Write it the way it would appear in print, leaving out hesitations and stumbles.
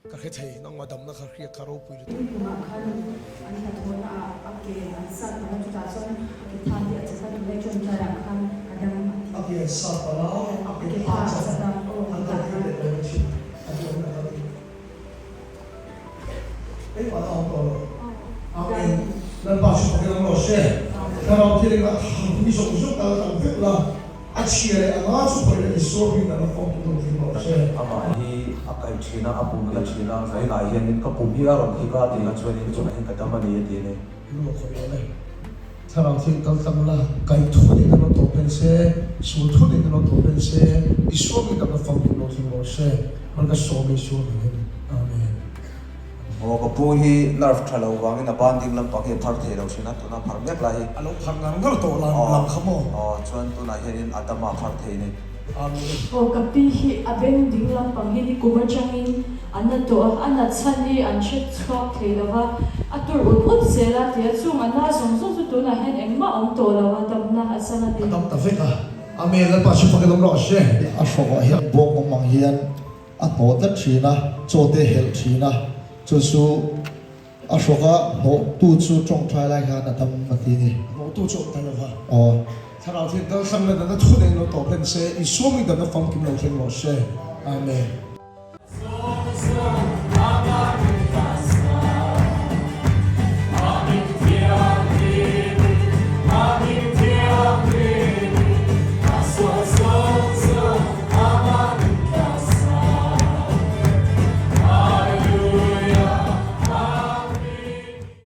Ka hre thei, nangmah damna kha hriat kha ropui lutuk. Tun kumah khan an hnathawhna ah a ke an sat palh a, chutah chuan a ke tha hi a chat a, tunlai tawngtai ah khan a dam a ti. A ke an sat palh a, a ke tha a chat a, an dam tir leh tawh thin a ti awm tak a ni. Engmah a awm tawh lo. Amen. Lalpa chu fakin awm rawh se. Thlarau thil engah thang mi zawng zawng kal tam vek la. A chhia leh a nga chu pawhin a Isua hming dan a fawng tu deuh thin rawh se. Amah hi a kaih thin a, a pum na thin a, zainah hianin ka pum hi a rawn hik a tih chuanin chutah hian ka dam a ni a ti a ni. Lu a khawih awm e. Thlarau thil kal tlang la, kaih thu nen an rawn tawh pen se, sul thu nen an rawn tawh pen se, Isua hming dan a fawng tu deuh thin rawh se. Hman ka sawm e Isua hmingin. Amen. Aw ka pu hi nerve tha lo vangin a ban ding lampang hi a phar thei lo thin a, tuna phar mek lai hi. A lo phar ngar ngar tawh lam lam kha maw? Aw chuan tunah hianin a dama phar thei ni. Amen. Aw ka pi hi a beng ding lampang hi ni kum atangin a na tawh a, a nat chhan hi an hre chhuak thei lo va, a tur ut ut zel a tia chung a na zawng zawng chu tunah hian engmah awm tawh lo a, damna a chang a ni. A dam ta vek a, Amen Lalpa chu fakin awm rawh se. A hrawkah hian bawng awm ang hian A hnawh tlat thin a, chaw te helh thin a, chu chu a hrawk a, hnawhtu chu tawngtai lai khan a dam a ti a ni. Hnawhtu chu awm ta lo va. Aw. Thlarau thian kal hrang na dana thu nei lo tawp hlen se, Isua mi dana famkim lo thleng rawh se. Amen.